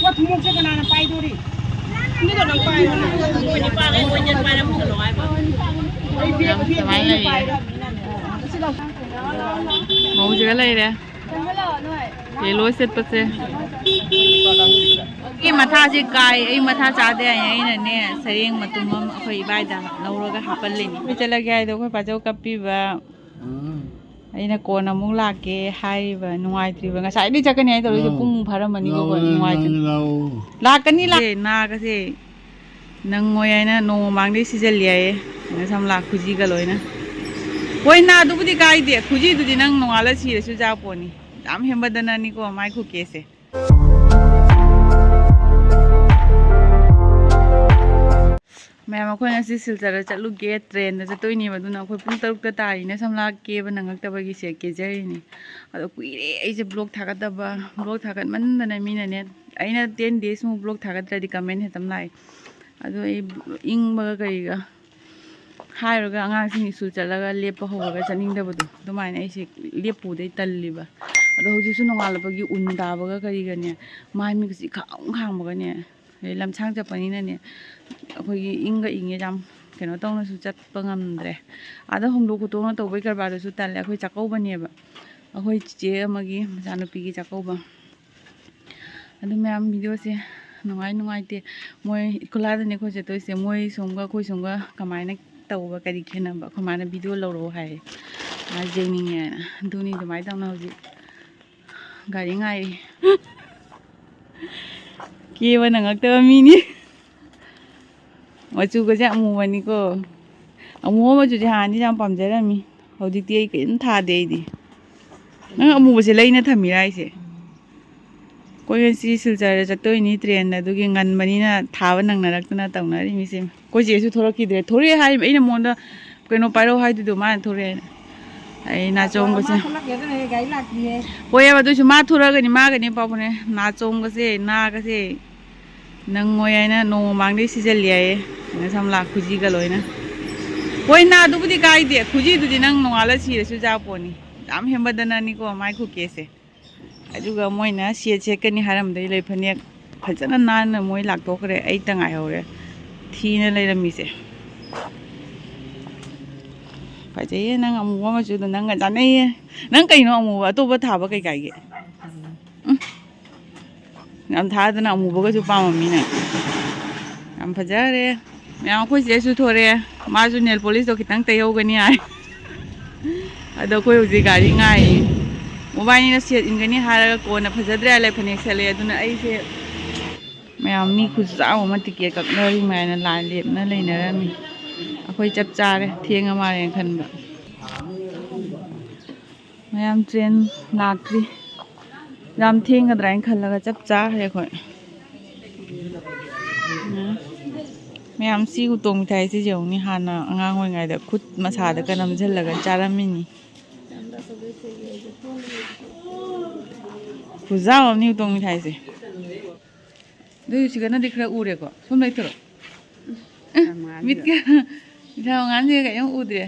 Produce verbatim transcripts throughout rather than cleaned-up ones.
ꯄꯣꯠ ꯊꯨꯝꯃꯣꯛꯁꯦ ꯀꯅꯥꯅ ꯄꯥꯏꯗꯣꯔꯤ? ꯃꯤꯗꯣ ꯅꯪ ꯄꯥꯏꯔꯣ ꯅꯪ꯫ ꯃꯣꯏ ꯅꯤꯄꯥꯈꯩ ꯃꯣꯏ ꯌꯦꯟ ꯄꯥꯏꯔ ꯄꯨꯁꯜꯂꯣ ꯍꯥꯏꯕ꯫ ꯑꯩ ꯕꯦꯒ ꯌꯥꯝ ꯁꯨꯃꯥꯏꯅ ꯂꯩꯌꯦ꯫ ꯃꯧꯁꯤꯒ ꯂꯩꯔꯦ꯫ ꯌꯦꯂꯣ ꯁꯦꯠꯄꯁꯦ꯫ ꯑꯩ ꯃꯊꯥꯁꯦ ꯀꯥꯏ, ꯑꯩ ꯃꯊꯥ ꯆꯥꯗꯦ ꯍꯥꯏꯅ ꯑꯩꯅꯅꯦ ꯁꯔꯦꯡ ꯃꯇꯨꯝ ꯑꯃ ꯑꯩꯈꯣꯏ ꯏꯕꯥꯏꯗ ꯂꯧꯔꯒ ꯍꯥꯞꯄꯜꯂꯤꯅꯤ꯫ ꯑꯩꯈꯣꯏ ꯆꯠꯂꯒꯦ ꯍꯥꯏꯗꯣ ꯑꯩꯈꯣꯏ ꯄꯥꯖꯧ ꯀꯞꯄꯤꯕ꯫ ꯎꯝ꯫ ꯑꯩꯅ ꯀꯣꯟꯅ ꯑꯃꯨꯛ ꯂꯥꯛꯀꯦ ꯍꯥꯏꯔꯤꯕ꯫ ꯅꯨꯡꯉꯥꯏꯇ꯭ꯔꯤꯕ꯫ ꯉꯁꯥꯏꯗꯩ ꯆꯠꯀꯅꯤ ꯍꯥꯏ ꯇꯧꯔꯛꯏꯁꯦ꯫ ꯎꯝ꯫ ꯄꯨꯡ ꯐꯥꯔꯝꯃꯅꯤꯀꯣ꯫ ꯂꯥꯛꯑꯣ, ꯅꯨꯡꯉꯥꯏꯇ꯭ꯔꯦ꯫ ꯂꯥꯛꯑꯣ, ꯂꯥꯛꯑꯣ꯫ ꯂꯥꯛꯀꯅꯤ, ꯂꯥꯛ-, ꯅꯥꯒꯁꯦ ꯅꯪꯉꯣꯏ ꯍꯥꯏꯅ ꯅꯣꯡꯃ ꯃꯥꯡꯗꯩ ꯁꯤꯖꯜꯂꯤ ꯍꯥꯏꯌꯦ꯫ ꯁꯝꯂꯥ ꯈꯨꯖꯤꯒ ꯂꯣꯏꯅ꯫ ꯍꯣꯏ, ꯅꯥꯗꯨꯕꯨꯗꯤ ꯀꯥꯏꯗꯦ꯫ ꯈꯨꯖꯤꯗꯨꯗꯤ ꯅꯪ ꯅꯣꯡꯉꯥꯜꯂ ꯁꯤꯔꯁꯨ ꯌꯥꯄꯣꯠꯅꯤ꯫ ꯌꯥꯝ ꯍꯦꯟꯕꯗꯅꯅꯤꯀꯣ ꯃꯥꯏ ꯈꯨꯀꯦꯁꯦ꯫ ꯃꯌꯥꯝ, ꯑꯩꯈꯣꯏ ꯉꯁꯤ ꯁꯤꯜꯆꯔꯗ ꯆꯠꯂꯨꯒꯦ, ꯇ꯭ꯔꯦꯟꯗ ꯆꯠꯇꯣꯏꯅꯦꯕ꯫ ꯑꯗꯨꯅ ꯑꯩꯈꯣꯏ ꯄꯨꯡ ꯇꯔꯨꯛꯇ ꯇꯥꯔꯤꯅ ꯁꯝꯂꯥ ꯀꯦꯕ ꯅꯪꯉꯛꯇꯕꯒꯤꯁꯦ ꯀꯦꯖꯔꯤꯅꯤ꯫ ꯑꯗꯣ ꯀꯨꯏꯔꯦ ꯑꯩꯁꯦ ꯕ꯭ꯂꯣꯛ ꯊꯥꯒꯠꯇꯕ꯫ ꯕ꯭ꯂꯣꯛ ꯊꯥꯒꯠꯃꯟꯗꯅ ꯃꯤꯅꯅꯦ, ꯑꯩꯅ ten days ꯃꯨꯛ ꯕ꯭ꯂꯣꯛ ꯊꯥꯒꯠꯇ꯭ꯔꯗꯤ ꯀꯃꯦꯟ ꯍꯦꯛꯇ ꯂꯥꯛꯑꯦ꯫ ꯑꯗꯣ ꯑꯩ ꯏꯪꯕꯒ ꯀꯔꯤꯒ ꯍꯥꯏꯔꯨꯔꯒ ꯑꯉꯥꯡꯁꯤꯡ ꯁ꯭ꯀꯨꯜ ꯆꯠꯂꯒ ꯂꯦꯞꯄ ꯍꯧꯔꯒ ꯆꯠꯅꯤꯡꯗꯕꯗꯣ, ꯑꯗꯨꯃꯥꯏꯅ ꯑꯩꯁꯦ ꯂꯦꯞꯄꯨꯗꯩ ꯇꯜꯂꯤꯕ꯫ ꯑꯗꯣ ꯍꯧꯖꯤꯛꯁꯨ ꯅꯣꯡꯉꯥꯜꯂꯛꯄꯒꯤ ꯎꯟ ꯇꯥꯕꯒ ꯀꯔꯤꯒꯅꯦ, ꯃꯥꯏ ꯃꯤꯠꯀꯁꯤ ꯏꯈꯥꯡ ꯈꯥꯡꯕꯒꯅꯦ, ꯑꯗꯩ ꯂꯝꯁꯥꯡ ꯆꯠꯄꯅꯤꯅꯅꯦ, ꯑꯩꯈꯣꯏꯒꯤ ꯏꯪꯒ ꯏꯪꯉꯦ, ꯌꯥꯝ ꯀꯩꯅꯣ ꯇꯧꯅꯁꯨ ꯆꯠꯄ ꯉꯝꯗ꯭ꯔꯦ꯫ ꯑꯥꯗ ꯍꯣꯡꯗꯣꯛ ꯈꯣꯠꯇꯣꯛꯅ ꯇꯧꯕꯩ ꯀꯔꯕꯥꯔꯗꯨꯁꯨ ꯇꯜꯂꯦ꯫ ꯑꯩꯈꯣꯏ ꯆꯥꯛꯀꯧꯕꯅꯦꯕ, ꯑꯩꯈꯣꯏ ꯆꯤꯆꯦ ꯑꯃꯒꯤ ꯃꯆꯥꯅꯨꯄꯤꯒꯤ ꯆꯥꯛꯀꯧꯕ꯫ ꯑꯗꯨ ꯃꯌꯥꯝ ꯚꯤꯗꯤꯑꯣꯁꯦ ꯅꯨꯡꯉꯥꯏ ꯅꯨꯡꯉꯥꯏꯇꯦ꯫ ꯃꯣꯏ ꯈꯨꯂꯥꯗꯅꯦ ꯑꯩꯈꯣꯏ ꯆꯠꯇꯣꯏꯁꯦ꯫ ꯃꯣꯏ ꯁꯣꯝꯒ ꯑꯩꯈꯣꯏ ꯁꯣꯝꯒ ꯀꯃꯥꯏꯅ ꯇꯧꯕ, ꯀꯔꯤ ꯈꯦꯠꯅꯕ? ꯑꯩꯈꯣꯏ ꯃꯥꯅ ꯚꯤꯗꯤꯑꯣ ꯂꯧꯔꯛꯑꯣ ꯍꯥꯏꯌꯦ꯫ ꯃꯥ ꯌꯦꯡꯅꯤꯡꯉꯦꯅ꯫ ꯑꯗꯨꯅꯤ ꯑꯗꯨꯃꯥꯏꯅ ꯇꯧꯅ ꯍꯧꯖꯤꯛ ꯒꯥꯔꯤ ꯉꯥꯏꯔꯤ꯫ ꯀꯦꯕ ꯅꯪꯉꯛꯇꯕ ꯃꯤꯅꯤ꯫ ꯃꯆꯨꯒꯁꯦ ꯑꯃꯨꯕꯅꯤꯀꯣ꯫ ꯑꯃꯨꯕ ꯃꯆꯨꯁꯦ ꯍꯥꯟꯅꯗꯤ ꯌꯥꯝ ꯄꯥꯝꯖꯔꯝꯃꯤ꯫ ꯍꯧꯖꯤꯛꯇꯤ ꯑꯩ ꯀꯔꯤꯝ ꯊꯥꯗꯦ ꯑꯩꯗꯤ꯫ ꯅꯪ ꯑꯃꯨꯕꯁꯦ ꯂꯩꯅ ꯊꯝꯃꯤꯔꯥ ꯍꯥꯏꯁꯦ? ꯑꯩꯈꯣꯏ ꯉꯁꯤ ꯁꯤꯜꯆꯔꯗ ꯆꯠꯇꯣꯏꯅꯤ ꯇ꯭ꯔꯦꯟꯗ, ꯑꯗꯨꯒꯤ ꯉꯟꯕꯅꯤꯅ ꯊꯥꯕ ꯅꯪꯅꯔꯛꯇꯅ ꯇꯧꯅꯔꯤꯃꯤꯁꯦ꯫ ꯑꯩꯈꯣꯏ ꯆꯦꯁꯨ ꯊꯣꯛꯂꯛꯈꯤꯗ꯭ꯔꯦ꯫ ꯊꯣꯛꯂꯛꯑꯦ ꯍꯥꯏ, ꯑꯩꯅ ꯃꯉꯣꯟꯗ ꯀꯩꯅꯣ ꯄꯥꯏꯔꯛꯑꯣ ꯍꯥꯏꯗꯨꯗꯣ ꯃꯥꯅ ꯊꯣꯛꯂꯛꯑꯦꯅ꯫ ꯑꯩ ꯅꯥꯆꯣꯡꯕꯁꯦ꯫ ꯃꯥ ꯊꯣꯛꯂꯛꯀꯦ ꯑꯗꯨꯅ ꯍꯦꯛ ꯒꯥꯔꯤ ꯂꯥꯛꯇꯤꯌꯦ꯫ ꯍꯣꯏ, ꯑꯗꯨꯏꯁꯨ ꯃꯥ ꯊꯣꯛꯂꯛꯑꯒꯅꯤ, ꯃꯥꯒꯅꯤ ꯄꯥꯎ ꯐꯥꯎꯅꯦ꯫ ꯅꯥꯆꯣꯡꯕꯁꯦ, ꯅꯥꯒꯁꯦ ꯅꯪꯉꯣꯏ ꯍꯥꯏꯅ ꯅꯣꯡꯃ ꯃꯥꯡꯗꯩ ꯁꯤꯖꯜꯂꯤ ꯍꯥꯏꯌꯦ꯫ ꯁꯝꯂꯥ ꯈꯨꯖꯤꯒ ꯂꯣꯏꯅ꯫ ꯍꯣꯏ, ꯅꯥꯗꯨꯕꯨꯗꯤ ꯀꯥꯏꯗꯦ꯫ ꯈꯨꯖꯤꯗꯨꯗꯤ ꯅꯪ ꯅꯣꯡꯉꯥꯜꯂ ꯁꯤꯔꯁꯨ ꯌꯥꯄꯣꯠꯅꯤ꯫ ꯌꯥꯝ ꯍꯦꯟꯕꯗꯅꯅꯤꯀꯣ ꯃꯥꯏ ꯈꯨꯀꯦꯁꯦ꯫ ꯑꯗꯨꯒ ꯃꯣꯏꯅ ꯁꯦꯠ ꯁꯦꯠꯀꯅꯤ ꯍꯥꯏꯔꯝꯕꯗꯩ ꯂꯩ ꯐꯅꯦꯛ ꯐꯖꯅ ꯅꯥꯟꯅ ꯃꯣꯏ ꯂꯥꯛꯇꯣꯛꯈ꯭ꯔꯦ꯫ ꯑꯩꯇ ꯉꯥꯏꯍꯧꯔꯦ ꯊꯤꯅ ꯂꯩꯔꯝꯃꯤꯁꯦ꯫ ꯐꯖꯩꯌꯦ, ꯅꯪ ꯑꯃꯨꯕ ꯃꯆꯨꯗꯣ ꯅꯪꯒ ꯆꯥꯟꯅꯩꯌꯦ꯫ ꯅꯪ ꯀꯩꯅꯣ ꯑꯃꯨꯕ ꯑꯇꯣꯞꯄ ꯊꯥꯕ ꯀꯩ ꯀꯥꯏꯒꯦ? ꯎꯝ꯫ ꯌꯥꯝ ꯊꯥꯗꯅ ꯑꯃꯨꯕꯒꯁꯨ ꯄꯥꯝꯃꯝꯃꯤꯅꯦ꯫ ꯌꯥꯝ ꯐꯖꯔꯦ꯫ ꯃꯌꯥꯝ ꯑꯩꯈꯣꯏ ꯆꯦꯁꯨ ꯊꯣꯔꯛꯑꯦ꯫ ꯃꯥꯁꯨ ꯅꯦꯜ ꯄꯣꯂꯤꯁꯇꯣ ꯈꯤꯇꯪ ꯇꯩꯍꯧꯒꯅꯤ ꯍꯥꯏ꯫ ꯑꯗꯣ ꯑꯩꯈꯣꯏ ꯍꯧꯖꯤꯛ ꯒꯥꯔꯤ ꯉꯥꯏꯔꯤ꯫ ꯃꯣꯕꯥꯏꯅꯤꯅ ꯁꯦꯠ ꯏꯟꯒꯅꯤ ꯍꯥꯏꯔꯒ ꯀꯣꯟꯅ ꯐꯖꯗ꯭ꯔꯦ ꯍꯥꯏ ꯂꯩ ꯐꯅꯦꯛ ꯁꯦꯠꯂꯦ꯫ ꯑꯗꯨꯅ ꯑꯩꯁꯦ ꯃꯌꯥꯝ ꯃꯤ ꯈꯨꯆꯥꯎ ꯑꯃ ꯇꯤꯀꯦꯠ ꯀꯛꯅꯔꯤ ꯃꯌꯥꯝꯅ ꯂꯥꯏꯟ ꯂꯦꯞꯅ ꯂꯩꯅꯔꯝꯃꯤ꯫ ꯑꯩꯈꯣꯏ ꯆꯞ ꯆꯥꯔꯦ, ꯊꯦꯡꯉ ꯃꯥꯜꯂꯦꯅ ꯈꯟꯕ꯫ ꯃꯌꯥꯝ ꯇ꯭ꯔꯦꯟ ꯂꯥꯛꯇ꯭ꯔꯤ꯫ ꯌꯥꯝ ꯊꯦꯡꯒꯗ꯭ꯔꯥ ꯍꯥꯏꯅ ꯈꯜꯂꯒ ꯆꯞ ꯆꯥꯈ꯭ꯔꯦ ꯑꯩꯈꯣꯏ꯫ ꯃꯌꯥꯝ ꯁꯤ ꯎꯇꯣꯡ ꯃꯤꯊꯥꯏꯁꯤ ꯌꯦꯡꯉꯨꯅꯤ, ꯍꯥꯟꯅ ꯑꯉꯥꯡ ꯑꯣꯏꯔꯤꯉꯩꯗ ꯈꯨꯠ ꯃꯁꯥꯗꯒ ꯅꯝꯁꯤꯜꯂꯒ ꯆꯥꯔꯝꯃꯤꯅꯤ꯫ ꯈꯨꯖꯥꯎ ꯑꯃꯅꯤ ꯎꯇꯣꯡ ꯃꯤꯊꯥꯏꯁꯦ꯫ ꯑꯗꯨ ꯁꯤꯒꯅꯗꯤ ꯈꯔ ꯎꯔꯦꯀꯣ꯫ ꯁꯣꯝ ꯂꯩꯊꯣꯔꯛꯑꯣ꯫ ꯃꯤꯠꯀ ꯏꯊꯥ ꯃꯉꯥꯟꯁꯤꯒ ꯀꯔꯤꯝ ꯎꯗ꯭ꯔꯦ꯫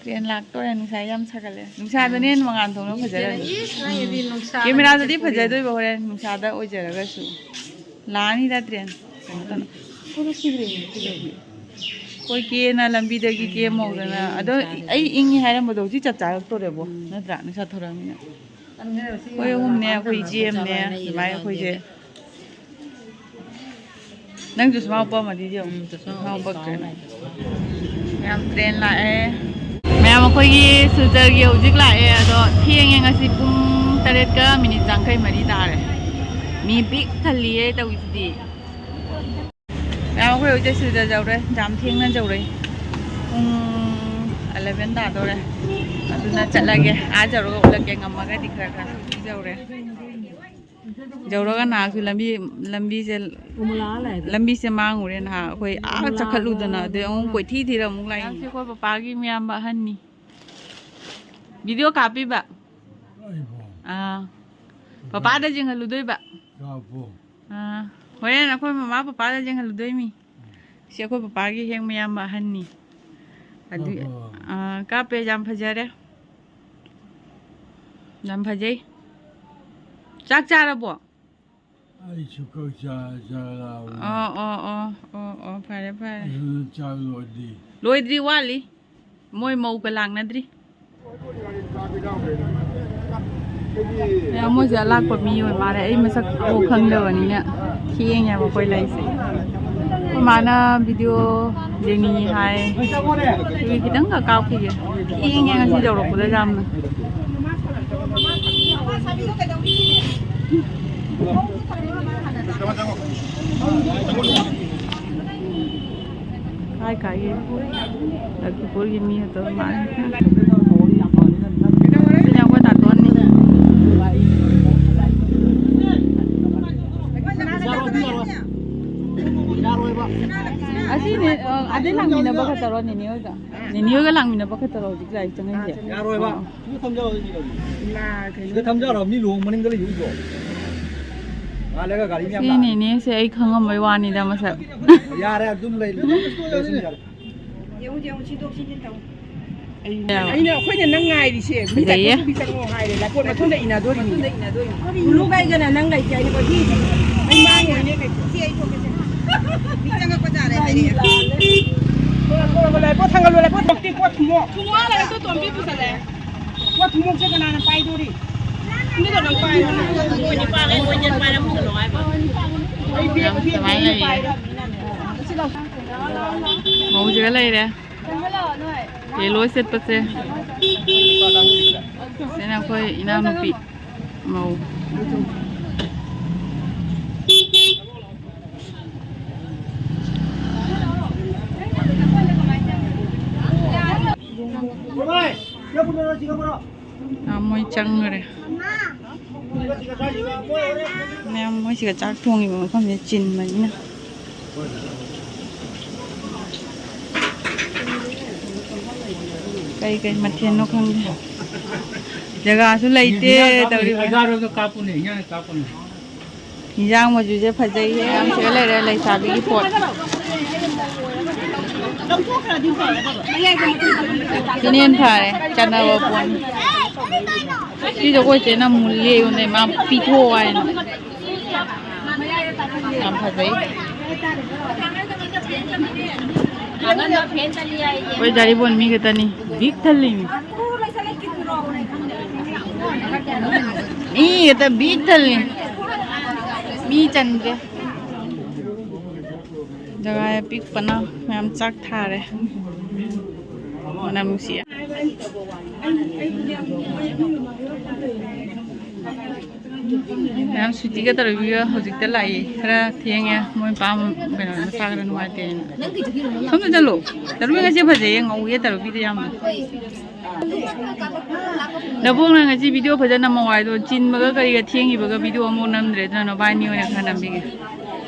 ꯇ꯭ꯔꯦꯟ ꯂꯥꯛꯇꯣꯔꯦ, ꯅꯨꯡꯁꯥ ꯌꯥꯝ ꯁꯥꯒꯠꯂꯦ꯫ ꯅꯨꯡꯁꯥꯗꯅ ꯍꯦꯟꯅ ꯃꯉꯥꯜ ꯊꯣꯛꯅ ꯐꯖꯔꯅꯤ꯫ ꯀꯦꯃꯦꯔꯥꯗꯗꯤ ꯐꯖꯗꯣꯏꯕ ꯍꯣꯔꯦꯟ ꯅꯨꯡꯁꯥꯗ ꯑꯣꯏꯖꯔꯒꯁꯨ꯫ ꯂꯥꯛꯑꯅꯤꯗ ꯇ꯭ꯔꯦꯟ꯫ ꯀꯩꯅꯣ ꯇꯧꯅ꯫ ꯑꯩꯈꯣꯏ ꯀꯦꯅ ꯂꯝꯕꯤꯗꯒꯤ ꯀꯦꯝꯍꯧꯗꯅ꯫ ꯑꯗꯣ ꯑꯩ ꯏꯪꯉꯤ ꯍꯥꯏꯔꯝꯕꯗꯣ ꯍꯧꯖꯤꯛ ꯆꯞ ꯆꯥꯔꯛꯇꯣꯔꯦꯕꯣ꯫ ꯅꯠꯇ꯭ꯔꯥ? ꯅꯨꯡꯁꯥ ꯊꯣꯔꯛꯑꯃꯤꯅ꯫ ꯑꯩꯈꯣꯏ ꯑꯍꯨꯝꯅꯦ, ꯑꯩꯈꯣꯏ ꯏꯆꯦ ꯑꯃꯅꯦ, ꯑꯗꯨꯃꯥꯏꯅ ꯑꯩꯈꯣꯏꯁꯦ꯫ ꯅꯪꯁꯨ ꯁꯨꯃꯥꯏ ꯎꯞꯄꯝꯃꯗꯤ ꯌꯦꯡꯉꯨ꯫ ꯎꯝ, ꯆꯨꯁꯃꯥ ꯁꯨꯃꯥꯏ ꯎꯞꯄꯛꯇ꯭ꯔꯦ꯫ ꯃꯌꯥꯝ ꯇ꯭ꯔꯦꯟ ꯂꯥꯛꯑꯦ꯫ ꯃꯌꯥꯝ ꯑꯩꯈꯣꯏꯒꯤ ꯁꯤꯜꯆꯔꯒꯤ ꯍꯧꯖꯤꯛ ꯂꯥꯛꯑꯦ, ꯑꯗꯣ ꯊꯦꯡꯉꯦ ꯉꯁꯤ ꯄꯨꯡ ꯇꯔꯦꯠꯀ ꯃꯤꯅꯤꯠ ꯌꯥꯡꯈꯩ ꯃꯔꯤ ꯇꯥꯔꯦ꯫ ꯃꯤ ꯄꯤꯛ ꯊꯜꯂꯤꯌꯦ ꯇꯧꯔꯤꯁꯤꯗꯤ꯫ ꯃꯌꯥꯝ ꯑꯩꯈꯣꯏ ꯍꯧꯖꯤꯛ ꯁꯤꯜꯆꯔ ꯌꯧꯔꯦ, ꯌꯥꯝ ꯊꯦꯡꯅ ꯌꯧꯔꯦ꯫ ꯄꯨꯡ ꯑꯦꯂꯚꯦꯟ ꯇꯥꯗꯧꯔꯦ꯫ ꯑꯗꯨꯅ ꯆꯠꯂꯒꯦ, ꯑꯥ ꯌꯧꯔꯒ ꯎꯠꯂꯛꯀꯦ ꯉꯝꯃꯒꯗꯤ ꯈꯔ ꯈꯔ꯫ ꯌꯧꯔꯦ꯫ ꯌꯧꯔꯒ ꯅꯍꯥꯛꯁꯨ ꯂꯝꯕꯤ, ꯂꯝꯕꯤꯁꯦ, ꯂꯝꯕꯤꯁꯦ ꯃꯥꯡꯉꯨꯔꯦ ꯅꯍꯥꯛ꯫ ꯑꯩꯈꯣꯏ ꯑꯥ ꯆꯠꯈꯠꯂꯨꯗꯅ ꯑꯗꯩ ꯑꯃꯨꯛ ꯀꯣꯏꯊꯤ ꯊꯤꯔ ꯑꯃꯨꯛ ꯂꯥꯛꯏꯅꯤ꯫ ꯁꯤ ꯑꯩꯈꯣꯏ ꯄꯄꯥꯒꯤ ꯃꯌꯥꯝꯕ ꯑꯍꯟꯅꯤ꯫ ꯚꯤꯗꯤꯑꯣ ꯀꯥꯞꯄꯤꯕ꯫ ꯑꯥ꯫ ꯄꯄꯥꯗ ꯌꯦꯡꯍꯜꯂꯨꯗꯣꯏꯕ꯫ ꯑꯥ꯫ ꯍꯣꯔꯦꯟ ꯑꯩꯈꯣꯏ ꯃꯃꯥ ꯄꯄꯥꯗ ꯌꯦꯡꯍꯜꯂꯨꯗꯣꯏꯃꯤ꯫ ꯁꯤ ꯑꯩꯈꯣꯏ ꯄꯄꯥꯒꯤ ꯍꯦꯛ ꯃꯌꯥꯝꯕ ꯑꯍꯟꯅꯤ꯫ ꯑꯗꯨ, ꯑꯥ, ꯀꯥꯞꯄꯦ, ꯌꯥꯝ ꯐꯖꯔꯦ꯫ ꯌꯥꯝ ꯐꯖꯩ꯫ ꯆꯥꯛ ꯆꯥꯔꯕꯣ? ꯑꯩꯁꯨ ꯀꯛ ꯆꯥ-, ꯆꯥ ꯂꯥꯎꯔꯦ꯫ ꯑꯣ, ꯑꯣ, ꯑꯣ, ꯑꯣ, ꯑꯣ, ꯐꯔꯦ, ꯐꯔꯦ꯫ ꯑꯗꯨꯅ ꯆꯥꯛ ꯂꯣꯏꯗ꯭ꯔꯤ꯫ ꯂꯣꯏꯗ꯭ꯔꯤ, ꯋꯥꯠꯂꯤ꯫ ꯃꯣꯏ ꯃꯧꯒ ꯂꯥꯡꯅꯗ꯭ꯔꯤ꯫ ꯃꯌꯥꯝ ꯃꯣꯏꯁꯦ ꯑꯂꯥꯛꯄ ꯃꯤ ꯑꯣꯏ ꯃꯥꯜꯂꯦ꯫ ꯑꯩ ꯃꯁꯛ ꯑꯃꯨꯛ ꯈꯪꯗꯕꯅꯤꯅ ꯊꯦꯡꯉꯦꯕ ꯑꯩꯈꯣꯏ ꯂꯩꯁꯦ꯫ ꯑꯩꯈꯣꯏ ꯃꯥꯅ ꯚꯤꯗꯤꯑꯣ ꯌꯦꯡꯅꯤꯡꯉꯤ ꯍꯥꯏ꯫ ꯑꯗꯨꯒꯤ ꯈꯤꯇꯪꯈꯛ ꯀꯥꯞꯈꯤꯒꯦ꯫ ꯊꯦꯡꯉꯦ ꯉꯁꯤ ꯌꯧꯔꯛꯄꯗ ꯌꯥꯝꯅ꯫ ꯀꯥꯏ ꯀꯥꯏꯒꯤ ꯂꯈꯤꯄꯨꯔꯒꯤ ꯃꯤ ꯑꯗꯨꯝ ꯃꯥꯜꯂꯦ꯫ ꯁꯤꯅ ꯑꯩꯈꯣꯏ ꯇꯥꯇꯣꯟꯅꯤ꯫ ꯑꯁꯤꯅꯦ, ꯑ, ꯑꯗꯩ ꯂꯥꯡꯃꯤꯟꯅꯕ ꯈꯛꯇꯔꯣ ꯅꯦꯅꯦ ꯍꯣꯏꯒ? ꯅꯦꯅꯦ ꯍꯣꯏꯒ ꯂꯥꯡꯃꯤꯟꯅꯕ ꯈꯛꯇꯔꯣ ꯍꯧꯖꯤꯛ ꯂꯥꯏꯔꯤꯛ ꯆꯪꯉꯛꯏꯁꯦ? ꯌꯥꯔꯣꯏꯕ꯫ ꯑꯣ, ꯑꯣ꯫ ꯁꯤꯗ ꯊꯝꯖꯔꯣ, ꯁꯤꯗ꯫ ꯁꯤꯗ ꯊꯝꯖꯔꯣ, ꯃꯤ ꯂꯨꯍꯣꯡ ꯃꯅꯤꯡꯗ ꯂꯩ ꯎꯗ꯭ꯔꯣ? ꯉꯥꯜꯂꯒ ꯒꯥꯔꯤ ꯃꯌꯥꯝ ꯁꯤ ꯂꯥꯛꯑꯦ꯫ ꯅꯦꯅꯦꯁꯦ ꯑꯩ ꯈꯪꯉꯝꯕꯩ ꯋꯥꯅꯤꯗ ꯃꯁꯛ꯫ ꯌꯥꯔꯦ, ꯑꯗꯨꯝ ꯂꯩ, ꯂꯩ, ꯂꯩ, ꯌꯥꯔꯦ꯫ ꯌꯦꯡꯉꯨ, ꯌꯦꯡꯉꯨ, ꯁꯤꯟꯗꯣꯛ ꯁꯤꯟꯖꯤꯟ ꯇꯧ꯫ ꯑꯩꯅ, ꯑꯩꯅ, ꯑꯩꯈꯣꯏꯅ ꯅꯪ ꯉꯥꯏꯔꯤꯁꯦ꯫ ꯃꯤ ꯐꯖꯩꯌꯦ꯫ ꯂꯥꯏꯄꯣꯠ ꯆꯪꯉꯣ ꯍꯥꯏꯔꯦ꯫ ꯂꯥꯏꯄꯣꯠ ꯃꯇꯨꯡꯗ ꯏꯟꯅꯗꯣꯔꯤꯅꯤ꯫ ꯕ꯭ꯂꯨ ꯒꯥꯏꯒꯅ ꯅꯪ ꯂꯩꯇꯦ ꯍꯥꯏꯅ ꯀꯣꯏꯊꯤ ꯊꯤ꯫ ꯑꯩ ꯃꯥꯡꯉꯣꯏꯅꯦ ꯀꯩꯅꯣ꯫ ꯁꯤ ꯑꯩ ꯊꯣꯛꯀꯦꯁꯦ꯫ ꯃꯤ ꯆꯪꯉꯛꯄ ꯇꯥꯔꯦ ꯍꯥꯏꯔꯛꯑꯦ꯫ ꯂꯥꯜꯂꯦ꯫ ꯂꯥꯜꯂꯦ, ꯂꯥꯜꯂꯦ꯫ ꯄꯣꯠ ꯊꯥꯡꯒꯠꯂꯣ, ꯂꯥꯏꯄꯣꯠ ꯊꯥꯡꯒꯠꯂꯣ꯫ ꯊꯨꯝꯃꯣ ꯍꯥꯜꯂꯒ ꯇꯣꯇꯣꯝꯕꯤ ꯄꯨꯁꯜꯂꯦ꯫ ꯄꯣꯠ ꯊꯨꯝꯃꯣꯛꯁꯦ ꯀꯅꯥꯅ ꯄꯥꯏꯗꯣꯔꯤ? ꯃꯤꯗꯣ ꯅꯪ ꯄꯥꯏꯔꯣ, ꯅꯪ꯫ ꯃꯣꯏꯗꯤ ꯄꯥꯏꯔꯦ, ꯃꯣꯏꯗꯤ ꯄꯥꯏꯔꯦ ꯄꯨꯁꯜꯂꯣ ꯍꯥꯏꯕ꯫ ꯑꯩ ꯕꯦꯒ, ꯕꯦꯒ ꯑꯗꯨꯃꯥꯏꯅ ꯑꯩꯅ ꯂꯩꯌꯦ꯫ ꯄꯥꯏꯔꯕꯅꯤꯅꯅꯦ꯫ ꯁꯤ ꯂꯧ꯫ ꯃꯧꯁꯤꯒ ꯂꯩꯔꯦ꯫ ꯌꯦꯜꯂꯣ ꯁꯦꯠꯄꯁꯦ꯫ ꯁꯤꯅ ꯑꯩꯈꯣꯏ ꯏꯅꯥꯎꯅꯨꯄꯤ ꯃꯧ꯫ ꯑꯥ, ꯃꯣꯏ ꯆꯪꯈ꯭ꯔꯦ꯫ ꯃꯌꯥꯝ ꯃꯣꯏꯁꯤꯒ ꯆꯥꯛ ꯊꯣꯡꯉꯤꯕ ꯃꯐꯝꯁꯦ ꯆꯤꯟꯕꯅꯤꯅ꯫ ꯀꯩ ꯀꯩ ꯃꯊꯦꯜꯅꯣ ꯈꯪꯗꯦ꯫ ꯖꯒꯥꯁꯨ ꯂꯩꯇꯦ ꯇꯧꯔꯤꯕ꯫ ꯑꯩꯒꯥꯔꯣꯝꯗ ꯀꯥꯞꯄꯨꯅꯦ, ꯏꯟꯖꯥꯡ ꯀꯥꯞꯄꯨꯅꯦ꯫ ꯏꯟꯖꯥꯡ ꯃꯆꯨꯁꯦ ꯐꯖꯩꯌꯦ꯫ ꯌꯥꯝ ꯁꯤꯗ ꯂꯩꯔꯦ ꯂꯩꯁꯥꯕꯤꯒꯤ ꯄꯣꯠ꯫ ꯁꯤꯅ ꯍꯦꯟꯅ ꯐꯔꯦ, ꯆꯥꯟꯅꯕ ꯄꯣꯠꯅꯤ꯫ ꯁꯤꯁꯨ ꯑꯩꯈꯣꯏ ꯆꯦꯅ ꯃꯨꯜꯂꯤ ꯑꯩꯉꯣꯟꯗ, ꯃꯥ ꯄꯤꯊꯣꯛꯑꯣ ꯍꯥꯏꯅ꯫ ꯌꯥꯝ ꯐꯖꯩ꯫ ꯑꯩꯈꯣꯏ ꯗꯥꯔꯤꯕꯣꯟ ꯃꯤ ꯈꯛꯇꯅꯤ, ꯕꯤꯛ ꯊꯜꯂꯤ ꯃꯤ꯫ ꯃꯤ ꯈꯛꯇ ꯕꯤꯛ ꯊꯜꯂꯤ꯫ ꯃꯤ ꯆꯟꯗ꯭ꯔꯦ꯫ ꯖꯒꯥ ꯑꯄꯤꯛꯄꯅ ꯃꯌꯥꯝ ꯆꯥꯛ ꯊꯥꯔꯦ꯫ ꯃꯅꯝ ꯅꯨꯡꯁꯤ꯫ ꯃꯌꯥꯝ ꯁ꯭ꯋꯤꯇꯤꯒ ꯇꯔꯨꯕꯤꯒ ꯍꯧꯖꯤꯛꯇ ꯂꯥꯛꯏ꯫ ꯈꯔ ꯊꯦꯡꯉꯦ꯫ ꯃꯣꯏ ꯄꯥꯝ ꯀꯩꯅꯣ ꯃꯁꯥ ꯈꯔ ꯅꯨꯡꯉꯥꯏꯇꯦꯅ꯫ ꯁꯣꯝꯗ ꯆꯠꯂꯣ꯫ ꯇꯔꯨꯕꯤ ꯉꯁꯤ ꯐꯖꯩꯌꯦ, ꯉꯧꯋꯦ ꯇꯔꯨꯕꯤꯗ ꯌꯥꯝꯅ꯫ ꯅꯕꯣꯛꯅ ꯉꯁꯤ ꯚꯤꯗꯤꯑꯣ ꯐꯖꯅ ꯅꯝꯃꯧ ꯍꯥꯏꯗꯣ ꯆꯤꯟꯕꯒ ꯀꯔꯤꯒ ꯊꯦꯡꯈꯤꯕꯒ ꯚꯤꯗꯤꯑꯣ ꯑꯃꯐꯥꯎ ꯅꯝꯗ꯭ꯔꯦ꯫ ꯑꯗꯨꯅ ꯅꯕꯥꯏꯅꯤ ꯑꯣꯏꯅ ꯈꯔ ꯅꯝꯕꯤꯒꯦ꯫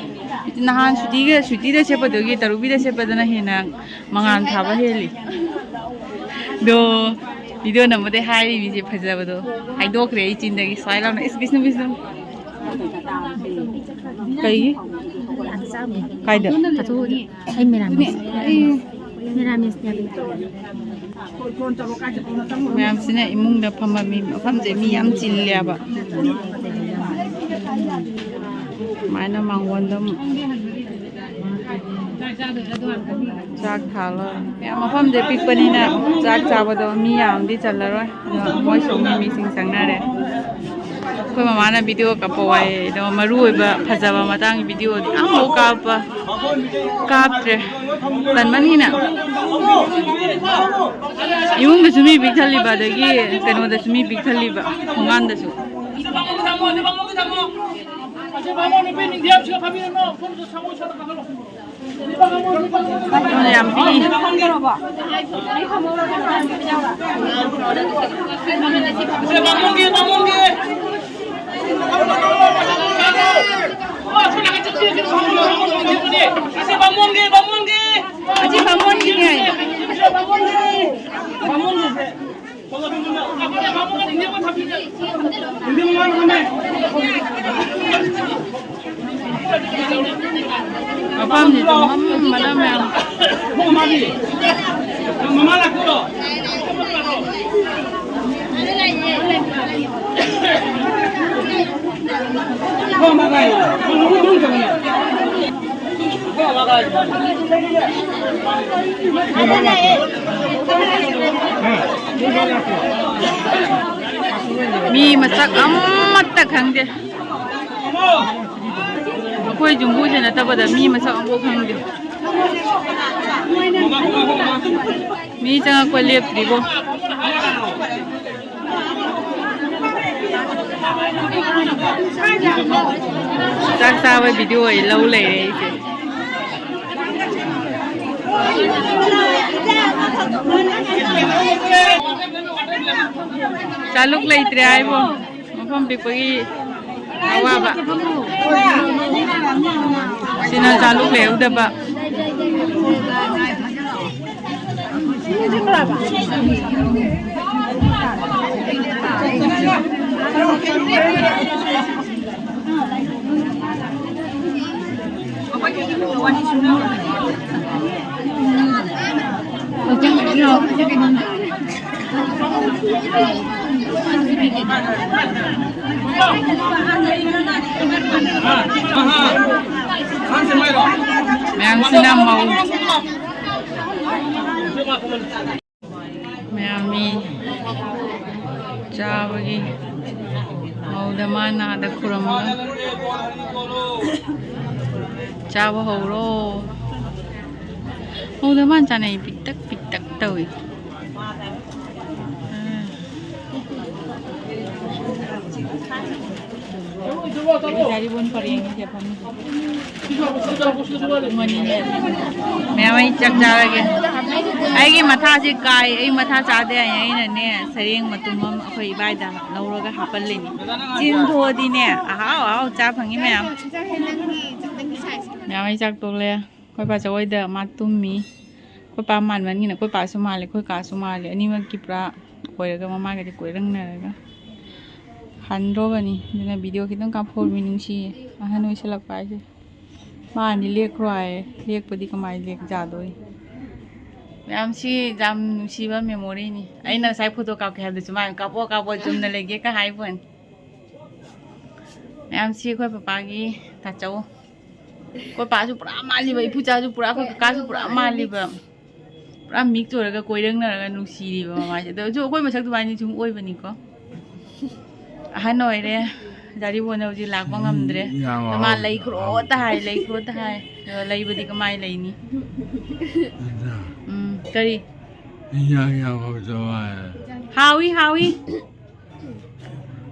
ꯅꯍꯥꯟ ꯁ꯭ꯋꯤꯇꯤꯒ, ꯁ꯭ꯋꯤꯇꯤꯗ ꯁꯦꯠꯄꯗꯨꯒꯤ ꯇꯔꯨꯕꯤꯗ ꯁꯦꯠꯄꯗꯅ ꯍꯦꯟꯅ ꯃꯉꯥꯜ ꯊꯥꯕ ꯍꯦꯜꯂꯤ꯫ ꯑꯗꯣ ꯚꯤꯗꯤꯑꯣ ꯅꯝꯕꯗꯩ ꯍꯥꯏꯔꯤꯕꯤꯁꯦ ꯐꯖꯕꯗꯣ ꯍꯥꯏꯗꯣꯛꯈ꯭ꯔꯦ ꯑꯩ ꯆꯤꯟꯗꯒꯤ꯫ ꯁ꯭ꯋꯥꯏ ꯂꯥꯎꯅ, "ꯏꯁ, ꯕꯤꯁꯅꯨ, ꯕꯤꯁꯅꯨ!" ꯀꯩꯒꯤ? ꯀꯥꯏꯗ? ꯑꯩ ꯃꯦꯔꯥꯃꯤꯁ꯫ ꯑꯩ ꯃꯦꯔꯥꯃꯤꯁꯅꯦ꯫ ꯃꯌꯥꯝꯁꯤꯅ ꯏꯃꯨꯡꯗ ꯐꯝꯃꯝꯃꯤ꯫ ꯃꯐꯝꯁꯦ ꯃꯤ ꯌꯥꯝ ꯆꯤꯜꯂꯦꯕ꯫ ꯁꯨꯃꯥꯏꯅ ꯃꯥꯡꯒꯣꯟꯗ ꯑꯃꯨꯛ ꯆꯥꯛ ꯊꯥ ꯂꯣꯏꯔꯦ꯫ ꯃꯌꯥꯝ ꯃꯐꯝꯁꯦ ꯄꯤꯛꯄꯅꯤꯅ ꯆꯥꯛ ꯆꯥꯕꯗꯣ ꯃꯤ ꯌꯥꯝꯗꯤ ꯆꯜꯂꯔꯣꯏ꯫ ꯑꯗꯣ ꯃꯣꯏ ꯁꯣꯝꯒꯤ ꯃꯤꯁꯤꯡ ꯆꯪꯅꯔꯦ꯫ ꯑꯩꯈꯣꯏ ꯃꯃꯥꯅ ꯚꯤꯗꯤꯑꯣ ꯀꯥꯞꯄꯛꯑꯣ ꯍꯥꯏꯌꯦ꯫ ꯑꯗꯣ ꯃꯔꯨ ꯑꯣꯏꯕ ꯐꯖꯕ ꯃꯇꯥꯡꯒꯤ ꯚꯤꯗꯤꯑꯣꯗꯤ ꯑꯝꯐꯥꯎ ꯀꯥꯞꯄ ꯀꯥꯞꯇ꯭ꯔꯦ꯫ ꯇꯟꯃꯟꯒꯤꯅ꯫ ꯏꯃꯨꯡꯗꯁꯨ ꯃꯤ ꯄꯤꯛ ꯊꯜꯂꯤꯕ, ꯑꯗꯒꯤ ꯀꯩꯅꯣꯗꯁꯨ ꯃꯤ ꯄꯤꯛ ꯊꯜꯂꯤꯕ, ꯊꯣꯡꯒꯥꯟꯗꯁꯨ꯫ ꯌꯥꯝ ꯄꯤꯛꯏ꯫ ꯑꯁꯤ ꯕꯥꯃꯣꯟꯒꯤꯅꯦ꯫ ꯃꯐꯝꯁꯤꯁꯨ ꯃꯝꯕꯅ ꯃꯌꯥꯝ꯫ ꯃꯤ ꯃꯁꯛ ꯑꯃꯠꯇ ꯈꯪꯗꯦ꯫ ꯑꯩꯈꯣꯏ ꯌꯨꯝꯕꯨꯁꯦ ꯅꯠꯇꯕꯗ ꯃꯤ ꯃꯁꯛ ꯑꯃꯐꯥꯎ ꯈꯪꯗꯦ꯫ ꯃꯤ ꯆꯪꯉꯛꯄ ꯂꯦꯞꯇ꯭ꯔꯤꯕꯣ꯫ ꯆꯥꯛ ꯆꯥꯕ ꯚꯤꯗꯤꯑꯣ ꯑꯩ ꯂꯧ ꯂꯩꯔꯦ ꯑꯩꯁꯦ꯫ ꯆꯥꯂꯨꯛ ꯂꯩꯇ꯭ꯔꯦ ꯍꯥꯏꯕꯣ꯫ ꯃꯐꯝ ꯄꯤꯛꯄꯒꯤ ꯑꯋꯥꯕ꯫ ꯁꯤꯅ ꯆꯥꯂꯨꯛ ꯂꯩꯍꯧꯗꯕ꯫ ꯃꯌꯥꯝꯁꯤꯅ ꯃꯧ꯫ ꯃꯌꯥꯝ ꯃꯤ ꯆꯥꯕꯒꯤ ꯃꯧꯗ ꯃꯥꯅ ꯑꯥꯗ ꯈꯨꯔꯝꯃꯒ ꯆꯥꯕ ꯍꯧꯔꯣ꯫ ꯃꯧꯗ ꯃꯥꯅ ꯆꯥꯅꯩ ꯄꯤꯛꯇꯛ ꯄꯤꯛꯇꯛ ꯇꯧꯏ꯫ ꯎꯝ꯫ ꯌꯥꯔꯤꯕꯣꯟ ꯄꯔꯦꯡꯁꯦ ꯐꯝꯃꯤꯁꯦ꯫ ꯃꯌꯥꯝ ꯑꯩ ꯆꯥꯛ ꯆꯥꯔꯒꯦ꯫ ꯑꯩꯒꯤ ꯃꯊꯥꯁꯦ ꯀꯥꯏ, ꯑꯩ ꯃꯊꯥ ꯆꯥꯗꯦ ꯍꯥꯏꯅ ꯑꯩꯅꯅꯦ ꯁꯔꯦꯡ ꯃꯇꯨꯝ ꯑꯃ ꯑꯩꯈꯣꯏ ꯏꯕꯥꯏꯗ ꯂꯧꯔꯒ ꯍꯥꯞꯄꯜꯂꯤꯅꯤ꯫ ꯆꯤꯟ ꯊꯣꯛꯑꯗꯤꯅꯦ ꯑꯍꯥꯎ ꯑꯍꯥꯎ ꯆꯥ ꯐꯪꯉꯤ ꯃꯌꯥꯝ꯫ ꯃꯌꯥꯝ ꯑꯩ ꯆꯥꯛ ꯇꯣꯛꯂꯦ꯫ ꯑꯩꯈꯣꯏ ꯄꯥ ꯖꯒꯣꯏꯗ ꯃꯥ ꯇꯨꯝꯃꯤ꯫ ꯑꯩꯈꯣꯏ ꯄꯥ ꯃꯥꯟꯕꯅꯤꯅ ꯑꯩꯈꯣꯏ ꯄꯥꯁꯨ ꯃꯥꯜꯂꯦ, ꯑꯩꯈꯣꯏ ꯀꯥꯁꯨ ꯃꯥꯜꯂꯦ꯫ ꯑꯅꯤꯃꯛꯀꯤ ꯄꯨꯔꯥ ꯑꯣꯏꯔꯒ ꯃꯃꯥꯒꯗꯤ ꯀꯣꯏꯔꯪꯅꯔꯒ ꯍꯟꯗ꯭ꯔꯣꯕꯅꯤ꯫ ꯑꯗꯨꯅ ꯚꯤꯗꯤꯑꯣ ꯈꯤꯇꯪ ꯀꯥꯞꯊꯣꯛꯎꯔꯃꯤ ꯅꯨꯡꯁꯤꯌꯦ ꯑꯍꯟ ꯑꯣꯏꯁꯜꯂꯛꯄ ꯍꯥꯏꯁꯦ꯫ ꯃꯥꯅꯤ ꯂꯦꯛꯈ꯭ꯔꯣ ꯍꯥꯏꯌꯦ꯫ ꯂꯦꯛꯄꯗꯤ ꯀꯃꯥꯏꯅ ꯂꯦꯛ ꯌꯥꯗꯣꯏ? ꯃꯌꯥꯝꯁꯤ ꯌꯥꯝ ꯅꯨꯡꯁꯤꯕ memoryꯅꯤ꯫ ꯑꯩꯅ ꯉꯁꯥꯏ photo ꯀꯥꯞꯀꯦ ꯍꯥꯏꯕꯗꯁꯨ ꯃꯥꯅ "ꯀꯥꯞꯄꯣ, ꯀꯥꯞꯄꯣ, ꯆꯨꯝꯅ ꯂꯩꯒꯦ" ꯀ ꯍꯥꯏꯕꯣꯟ꯫ ꯃꯌꯥꯝꯁꯤ ꯑꯩꯈꯣꯏ ꯄꯄꯥꯒꯤ ꯇꯥꯆꯧ꯫ ꯑꯩꯈꯣꯏ ꯄꯥꯁꯨ ꯄꯨꯔꯥ ꯃꯥꯜꯂꯤꯕ, ꯏꯄꯨꯆꯥꯁꯨ ꯄꯨꯔꯥ, ꯑꯩꯈꯣꯏ ꯀꯀꯥꯁꯨ ꯄꯨꯔꯥ ꯃꯥꯜꯂꯤꯕ꯫ ꯄꯨꯔꯥ mix ꯑꯣꯏꯔꯒ ꯀꯣꯏꯔꯪꯅꯔꯒ ꯅꯨꯡꯁꯤꯔꯤꯕ ꯃꯃꯥꯏꯁꯦ꯫ ꯑꯗꯨ ꯑꯩꯈꯣꯏ ꯃꯁꯛ ꯑꯗꯨꯃꯥꯏꯅ ꯁꯨꯝ ꯑꯣꯏꯕꯅꯤꯀꯣ꯫ ꯑꯍꯟ ꯑꯣꯏꯔꯦ꯫ ꯗꯥꯔꯤꯕꯣꯟꯅ ꯍꯧꯖꯤꯛ ꯂꯥꯛꯄ ꯉꯝꯗ꯭ꯔꯦ꯫ ꯌꯥꯝ ꯑꯗꯣ ꯃꯥ ꯍꯥꯎ-, ꯂꯩꯈ꯭ꯔꯣ ꯍꯥꯎ-, ꯇ ꯍꯥꯏ, ꯂꯩꯈ꯭ꯔꯣ ꯇ ꯍꯥꯏ꯫ ꯑꯗꯣ ꯂꯩꯕꯗꯤ ꯀꯃꯥꯏ ꯂꯩꯅꯤ? ꯑꯗ ꯎꯝ, ꯀꯔꯤ? ꯏꯟꯖꯥꯡ ꯌꯥꯝ ꯍꯥꯎꯇꯕ ꯃꯥꯜꯂꯦ꯫ ꯍꯥꯎꯏ, ꯍꯥꯎꯏ꯫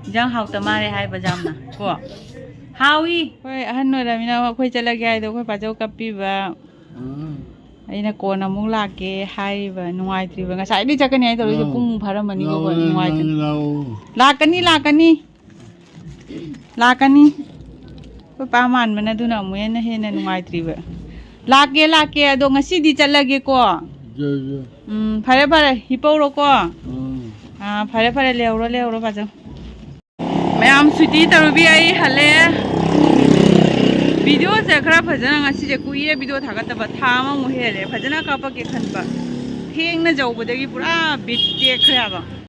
ꯏꯟꯖꯥꯡ ꯍꯥꯎꯇ ꯃꯥꯜꯂꯦ ꯍꯥꯏꯕ ꯌꯥꯝꯅ ꯀꯣ꯫ ꯍꯥꯎꯏ꯫ ꯍꯣꯏ, ꯑꯍꯟ ꯑꯣꯏꯔꯃꯤꯅ ꯑꯩꯈꯣꯏ ꯆꯠꯂꯒꯦ ꯍꯥꯏꯗꯣ ꯑꯩꯈꯣꯏ ꯄꯥꯖꯧ ꯀꯞꯄꯤꯕ꯫ ꯎꯝ꯫ ꯑꯩꯅ ꯀꯣꯟꯅ ꯑꯃꯨꯛ ꯂꯥꯛꯀꯦ ꯍꯥꯏꯔꯤꯕ, ꯅꯨꯡꯉꯥꯏꯇ꯭ꯔꯤꯕ꯫ ꯉꯁꯥꯏꯗꯩ ꯆꯠꯀꯅꯤ ꯍꯥꯏ ꯇꯧꯔꯤꯁꯦ, ꯂꯥꯛꯑꯣ꯫ ꯄꯨꯡ ꯐꯥꯔꯝꯃꯅꯤꯀꯣ, ꯂꯥꯛꯑꯣ, ꯅꯨꯡꯉꯥꯏꯇ꯭ꯔꯤ꯫ ꯂꯥꯛꯑꯣ, ꯂꯥꯛꯑꯣ꯫ ꯂꯥꯛꯀꯅꯤ, ꯂꯥꯛꯀꯅꯤ꯫ ꯂꯥꯛꯀꯅꯤ꯫ ꯑꯩꯈꯣꯏ ꯄꯥ ꯃꯥꯟꯕꯅ ꯑꯗꯨꯅ ꯑꯃꯨꯛ ꯍꯦꯟꯅ, ꯍꯦꯟꯅ ꯅꯨꯡꯉꯥꯏꯇ꯭ꯔꯤꯕ꯫ ꯂꯥꯛꯀꯦ, ꯂꯥꯛꯀꯦ꯫ ꯑꯗꯣ ꯉꯁꯤꯗꯤ ꯆꯠꯂꯒꯦꯀꯣ꯫ ꯖꯣꯏ, ꯖꯣꯏ꯫ ꯎꯝ, ꯐꯔꯦ, ꯐꯔꯦ꯫ ꯍꯤꯞꯄꯧꯔꯣꯀꯣ꯫ ꯎꯝ꯫ ꯑꯥ, ꯐꯔꯦ, ꯐꯔꯦ꯫ ꯂꯩꯍꯧꯔꯣ, ꯂꯩꯍꯧꯔꯣ, ꯄꯥꯖꯧ꯫ ꯃꯌꯥꯝ, ꯁ꯭ꯋꯤꯇꯤ ꯇꯔꯨꯕꯤ ꯑꯩ ꯍꯜꯂꯦ꯫ Videoꯁꯦ ꯈꯔ ꯐꯖꯅ, ꯉꯁꯤꯁꯦ ꯀꯨꯏꯔꯦ video ꯊꯥꯒꯠꯇꯕ, ꯊꯥ ꯑꯃꯃꯨꯛ ꯍꯦꯜꯂꯦ꯫ ꯐꯖꯅ ꯀꯥꯞꯄꯛꯀꯦ ꯈꯟꯕ, ꯊꯦꯡꯅ ꯌꯧꯕꯗꯒꯤ ꯄꯨꯔꯥ ꯕꯤꯠ ꯇꯦꯛꯈ꯭ꯔꯦ ꯍꯥꯏꯕ꯫